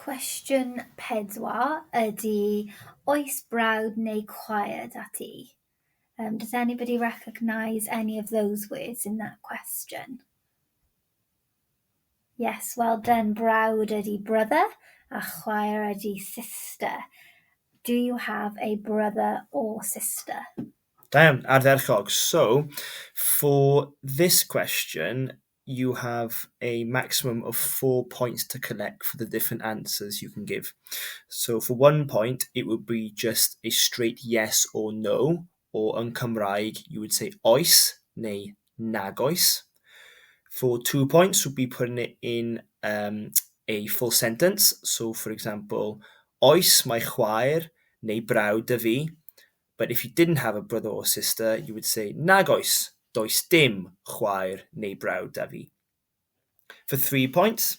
Cwestiwn 4 ydy, oes brawd neu chwaer 'da ti? Does anybody recognise any of those words in that question? Yes, well done. Brawd ydy brother a chwaer ydy sister. Do you have a brother or sister? Da iawn, ardderchog. So, for this question, you have a maximum of 4 points to collect for the different answers you can give. So for 1 point, it would be just a straight yes or no, or yn Cymraeg, you would say oes neu nagoes. For 2 points would be putting it in a full sentence. So for example, oes mae chwaer neu brawd 'da fi. But if you didn't have a brother or sister, you would say nagoes, does dim chwaer neu brawd 'da fi. For 3 points,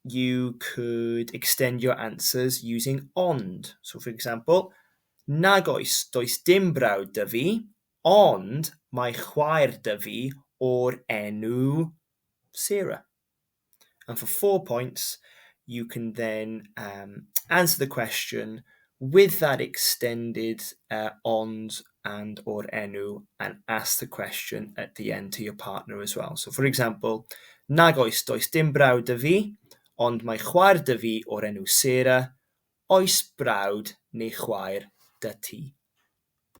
you could extend your answers using ond. So for example, nagoes, does dim brawd 'da fi, ond mae chwaer 'da fi o'r enw Sarah. And for 4 points, you can then answer the question with that extended ond and o'r enw and ask the question at the end to your partner as well. So for example, nag oes, does dim brawd 'da fi, ond mae chwaer 'da fi o'r enw Sarah, oes brawd neu chwaer 'da ti?